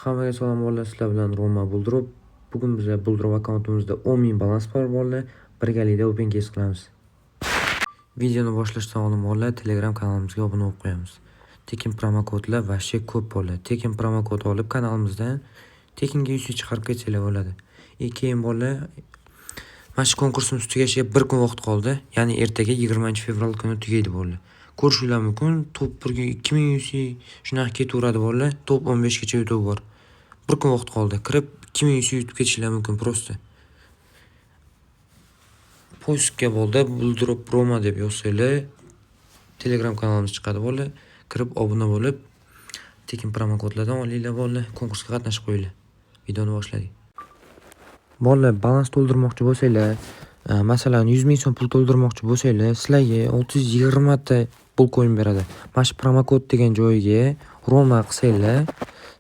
Hammaga salom bolalar, sizlar bilan Roma Buldurov. Bugun biza Buldurov akkauntimizda 10 000 balans bor bolalar. Birgalikda open case qilamiz. Videoni boshlashdan oldin bolalar Telegram kanalimizga obuna bo'lib qo'yamiz. Tekin promokodlar вообще ko'p bolalar. Tekin promokod olib kanalimizdan tekinga UC chiqarib ketsanglar bo'ladi. Keyin bolalar mana shu konkursimiz tugashiga bir kun vaqt qoldi. Ya'ni ertaga 20-fevral kuni tugaydi bolalar. Ko'rishinglar mumkin. Top 1 ga 2000 UC shunaqa ketaveradi bolalar. Top 15 gacha yutuv bor. Bir kun vaqt qoldi. Kirib 2000 UC yutib ketishinglar mumkin просто. Поиск ga bo'ldi Buldurov Roma deb yozsanglar Telegram kanalimiz chiqadi bolalar. Kirib obuna bo'lib tekin promokodlardan olinglar bolalar. Konkursga qatnashib qo'yinglar. Videoni boshladik. Bolalar balans to'ldirmoqchi bo'lsanglar, masalan 100 ming so'm pul to'ldirmoqchi bo'lsanglar, sizlarga 620 ta pul coin beradi. Mana shu promokod degan joyiga Roma qilsanglar,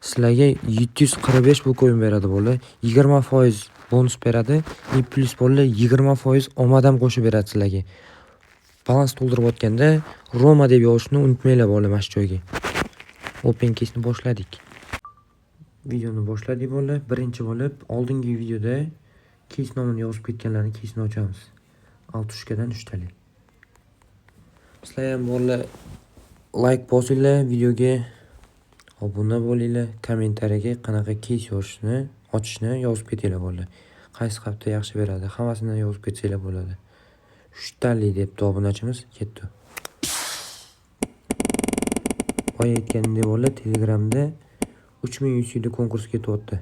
sizlarga 745 pul coin beradi bolalar. 20% bonus beradi и plyus bolalar 20% omad ham qo'shib beradi sizlarga. Balans to'ldirayotganda Roma deb yozishni unutmanglar bolalar mana shu joyga. Open case'ni boshladik. Videoni boshladik bolalar. Birinchi bo'lib oldingi videoda case nomini yozib ketganlarni case'ini ochamiz. Altushkadan 3 talik. Sizlar ham bolalar like bosinglar videoga, obuna bo'linglar, kommentariyaga qanaqa case yozishni, ochishni yozib ketinglar bolalar. Qaysi hafta yaxshi beradi, hammasini yozib ketsanglar bo'ladi. 3 talik debdi obunachimiz, ketdi. Boya aytganimdek bolalar, Telegramda 3000 UC'da konkurs ketyapti.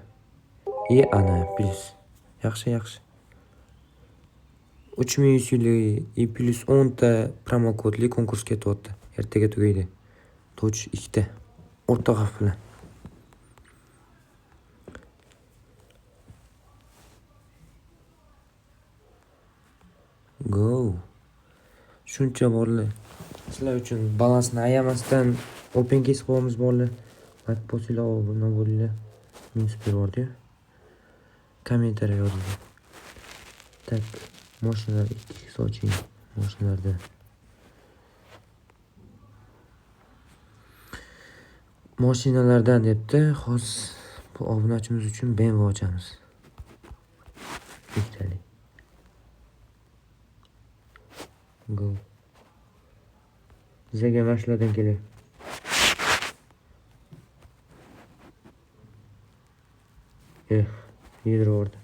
Ana plyus. Yaxshi, yaxshi. 3000 UC'li и plyus 10 ta promokodli konkurs ketyapti. Ertaga tugaydi. Toch 2 ta. O'rta xavf bilan. Go. Shuncha bolalar. Sizlar uchun balansni ayamasdan open case qilyapmiz bolalar. Like bosinglar, obuna bo'linglar. Minus bervordi-yu. Kommentariya yozinglar. Tak, mashinalar 2x oching. Mashinalarda. Mashinalardan debdi. Hozir bu obunachimiz uchun BMW ochamiz. Ikkitalik. Go. Bizga mana shulardan kerak. Eh, yedirib.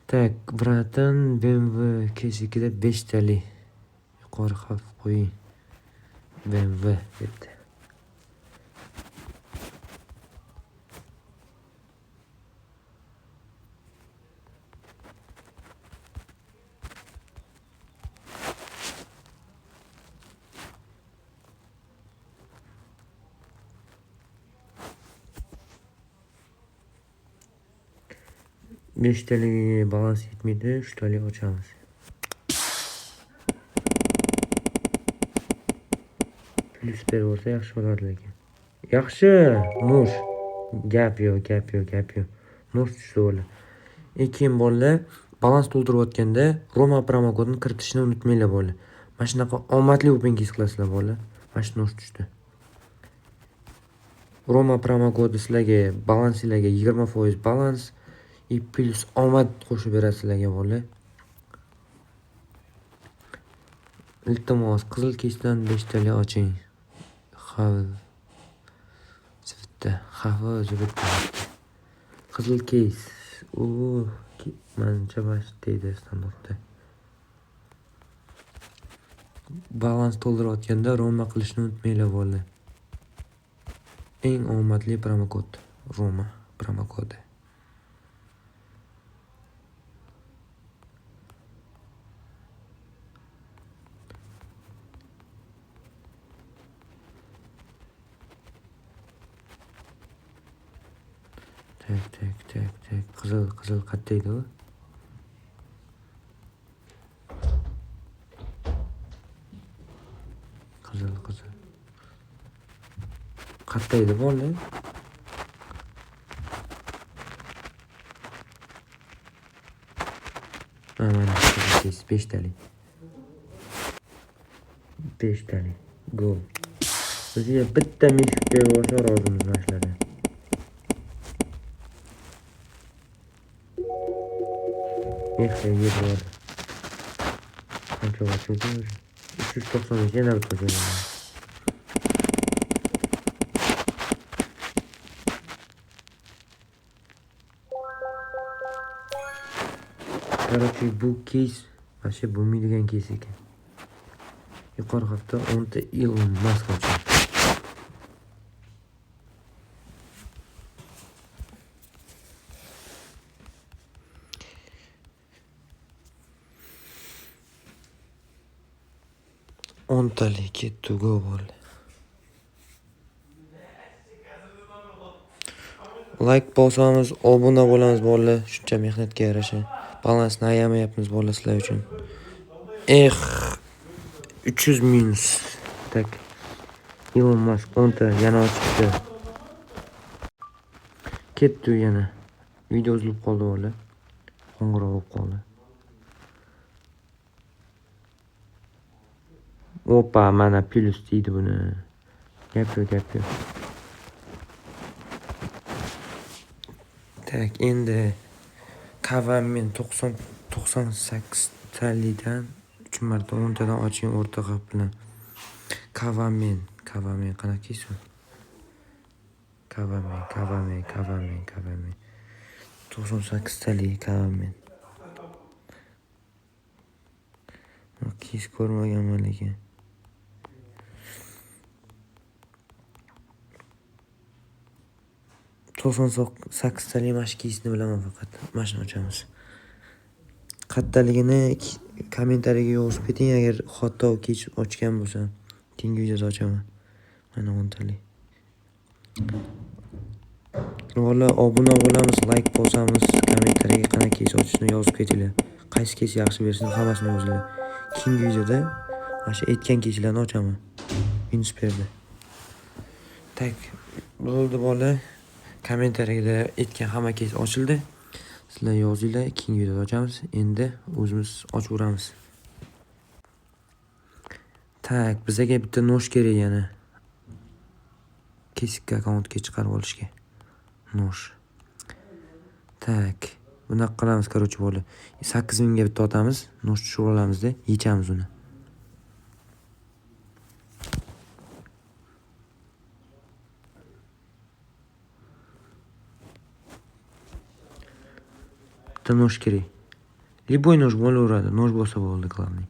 Tak, bratan BMW K2da 5 talik. Yuqori xavf qo'ying. BMW debdi. Beshtaligiga balans yetmaydi, 3 talik ochamiz. Plyus berib yaxshi bo'lardi lekin. Yaxshi, nush. Gap yo'q, gap yo'q, gap yo'q. Nush tushdi bolalar. Keyin bolalar balans to'ldirayotganda Roma promokodini kiritishni unutmanglar bolalar. Mana shunaqa omadli open case qilasizlar bolalar. Mana shu nush tushdi. Roma promokodi sizlarga balansinglarga 20% balans и plyus omad qo'shib beradi sizlarga bolalar. Iltimos, qizil case'dan 5 talik oching. Xavfi o'zi bitta. Qizil case. U manimcha mana shu deydi standartda. Balans to'ldirayotganda Roma qilishni unutmanglar bolalar. Eng omadli promokod Roma promokodi. Tak, tak, tak, tak. Qizil, qizil qayerda edi u? Qizil, qizil. Qayerda edi bolalar? Ha, mana qizil 5 talik. 5 talik. Go. Bizga bitta mifik berib olsa rozimiz mana shulardan. Eh, yetib oldi. Qancha ochildi? 395 yana bitta ochildi. Короче, bu keys вообще bo'lmaydigan keys ekan. Yuqori hafta 10 ta Elon Musk ochildi. O'ntalik ketdi go bo'ldi. Like bosamiz, obuna bo'lamiz bolalar. Shuncha mehnatga yarasha. Balansni ayamayapmiz bolalar sizlar uchun. Eh, 300 minus. Tak. Elon Musk 10 ta yana ochibdi. Ketdi yana. Video uzilib qoldi bolalar. Qo'ng'iroq bo'lib qoldi. Opa, mana plus deydi buni. Gap yo'q, gap yo'q. Tak, endi Kavamin 98 talidan 3 marta 10 tadan oching o'rta qap bilan. Kavamin, Kavamin qanaqa keys u? Kavamin, Kavamin, Kavamin, Kavamin. 98 tali Kavamin. Keys ko'rmaganman lekin. 98 tali mana shu keysni bilaman faqat. Mana shuni ochamiz. Qattaligini kommentariyaga yozib keting agar xato keys ochgan bo'lsam. Keyingi videoda ochaman. Mana 10 tali. Valla obuna bo'lamiz, like bosamiz, kommentariyaga qanaqa keys ochishni yozib ketinglar. Qaysi keys yaxshi bersin, hammasini yozinglar. Keyingi videoda mana shu aytgan keyslarni ochaman. Minus berdi. Tak, bo'ldi bola. Kommentariyada aytgan hamma keys ochildi. Sizlar yozinglar, keyingi videoda ochamiz. Endi o'zimiz ochaveramiz. Tak, bizga bitta nosh kerak yana. Kesik akkauntga chiqarib olishga. Nosh. Tak, bunaqa qilamiz, короче, bola. 8000 ga bitta otamiz, nosh tushirib olamizda, yechamiz uni. Bitta nosh kerak. Любой nosh bo'laveradi, nosh bo'lsa bo'ldi, главный.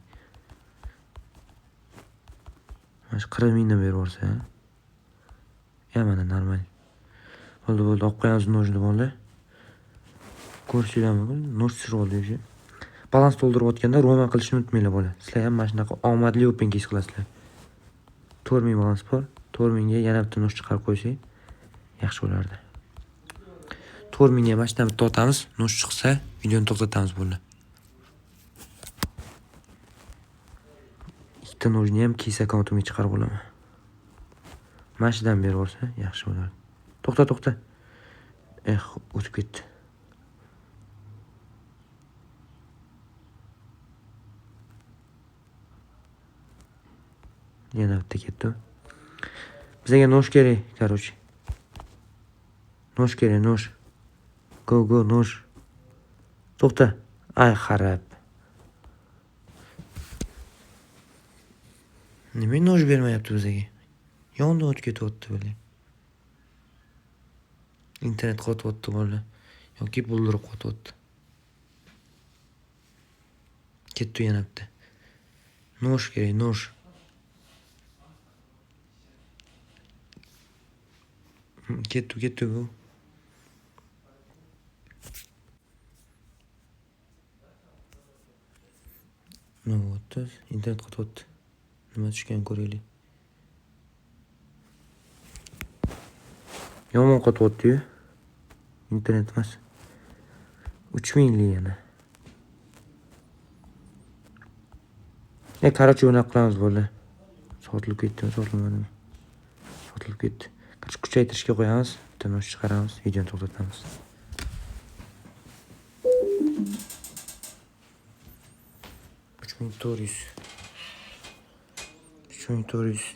Mana shu 40 mingdan berib yuborsa, ya mana normal. Bo'ldi, bo'ldi, olib qo'yamiz noshni bo'ldi. Ko'rishinglar mumkin, nosh tushirib oldi o'sha. Balans to'ldirayotganda roman qilishni unutmanglar bola. Sizlar ham mana shunaqa omadli open case qilasizlar. 4000 balans bor. 4000 ga yana bitta nosh chiqarib qo'ysak yaxshi bo'lardi. 4000 ga mana shundan bitta otamiz, nosh chiqsa videoni to'xtatamiz bo'ldi. Ikkita noshni ham case akkauntimga chiqarib olaman. Mana shundan berib yuborsa yaxshi bo'lardi. To'xta, to'xta. Eh, o'tib ketdi. Yana bitta ketdi. Bizga nosh kerak, короче. Nosh kerak, nosh. Go, go, nosh. To'xta. Ay, xarab. Nima nosh bermayapti bizga? Yondan o'tib ketyapti bular. Internet qotyapti bola yoki buldirib qotyapti. Ketdi yana bitta. Nosh kerak, nosh. Ketdi, ketdi bu. Nima bo'lyapti? Internet qotyapti. Nima tushgan ko'raylik. Yomon qotyapti-yu. Internet emas. 3000lik yana. Короче, bunaqa qilamiz bo'ldi. Sotilib ketdimi, sotilmadimi? Sotilib ketdi. Короче, kuchaytirishga qo'yamiz, bitta nosh chiqaramiz, videoni to'xtatamiz. 3400. 3400.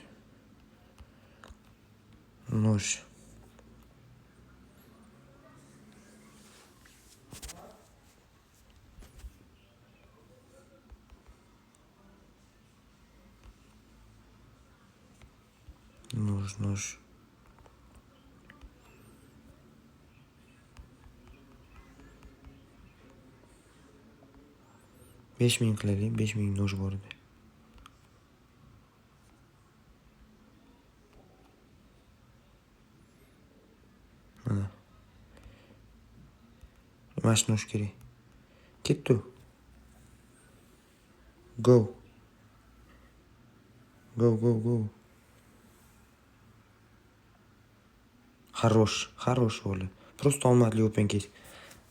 Нож. Нож, нож. 5000 qilaylik, 5000 нож bor edi. Mana. Mana shu нож kerak. Ketdi. Go. Go, go, go. Хорош, хорош bo'ldi. Просто omadli open case.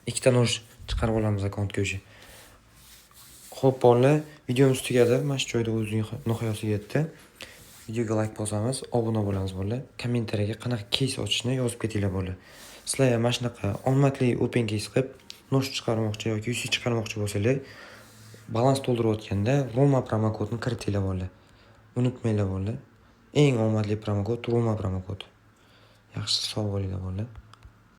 Ikkita нож chiqarib olamiz akkauntga o'sha. Xo'p, bolalar, videomiz tugadi. Mana shu joyda o'zining nihoyasiga yetdi. Videoga like bosamiz, obuna bo'lamiz, bolalar. Kommentariyaga qanaqa case ochishni yozib ketinglar, bolalar. Sizlar ham mana shunaqa omadli open case qilib, нож chiqarmoqchi yoki UC chiqarmoqchi bo'lsanglar, balans to'ldirayotganda Roma promokodini kiritinglar, bolalar. Unutmanglar, bolalar. Eng omadli promokod Roma promokodi. Yaxshi, sog' bo'linglar, bolalar.